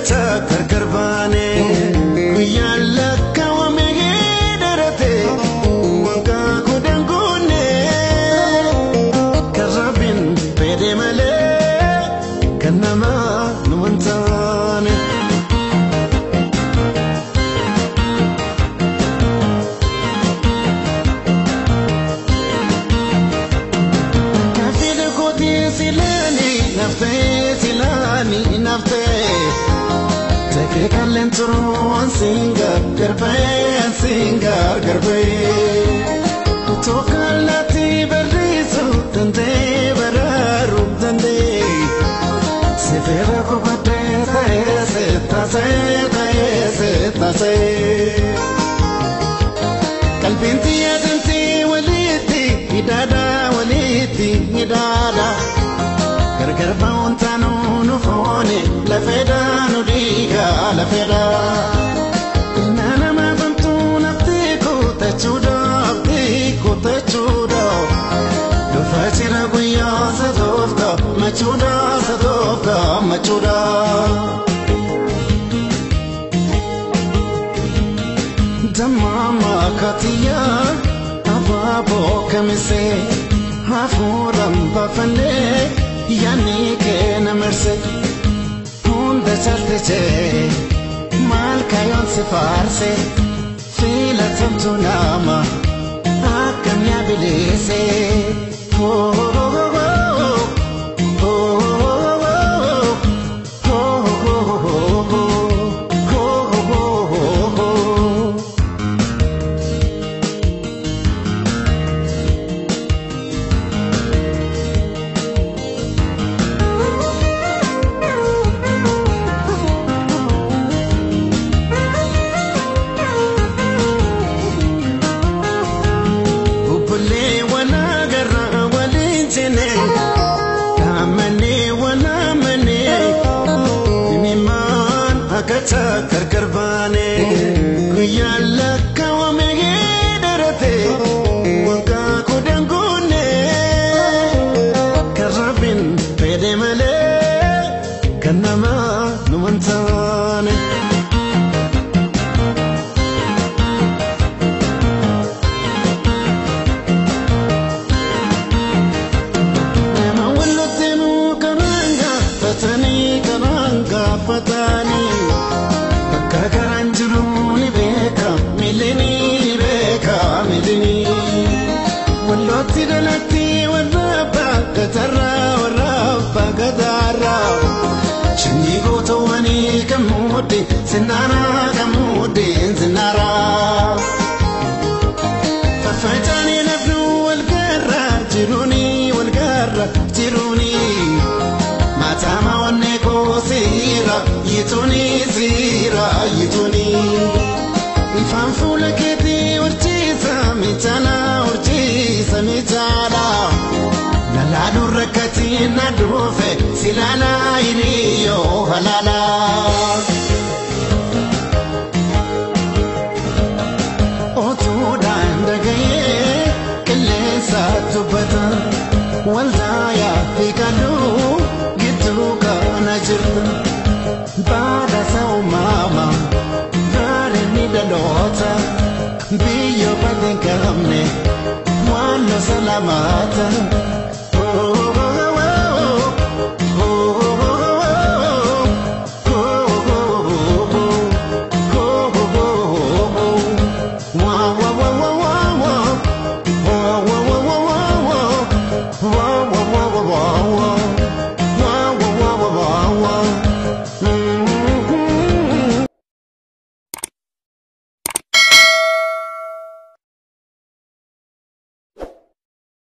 Akacha gargar baane guyyaan lakkaawame dheerate waggaa kudhan guunne kan Rabbiin fedhe malee kan namaa nu hin taane. Kaafila kootii silaani naftee silaani naftee. Teke kalleen turuun singar garbee singar garbee. Utoo kallattii barreessu dandee baraaru dandee. Sifeera kubadee ta'ee seetasee ta'ee seetasee. Qalbiin xiyyaadamtee walitti hidhaadhaa walitti hidhaadhaa. Gargar ba'uun taanuu nu foone lafeedhaa nu dhiigaa lafeedhaa. Ilma namaa famtuu naftee kutachuudhaa abdii kutachuudhaa. Dhufa jira guyyaa sadoofta machuudhaa sadoofta machuudhaa. Dammaama katiyaa abaaboo kamisee hafuuraan baafannee. Yaanni kee na marse hunda caaltijee maal kayoon si faarse filatamtu nama akkam yaa bileese. Akacha gargar baane guyyaan lakkaawame dheerate waggaa kudhan guunne kan Rabbiin fedhe malee kan namaa nu hin taane. Nama walitti karaan gaafatanii karaan gaafatanii. Garaan jiru ni beeka miilini ni beeka miilini. Wallootti galatti warra abbaa gatarraa warra abbaa gataarraa. Sanyii gootawwanii kan muudde sinnaaraa kan muudde sinnaaraa. Faffacaanii lafnu wal garraa jiruuni wal garraa jiruuni. Maatama onnee koo siira yituuni siira yituuni. Ifaan fuula keetii horsiisa miidhana horsiisa miidhana. Lalaadhu rakkatiin na dhufe silaalaa hiriyyoo halaalaa. Otuudhaan dhaga'ee qilleensa dubbata waldaa fi kadhuu. Kana jirtu badhaasa uumamaa bareedni dhaloota biyyoo badii hin qabne waan losa lamaata.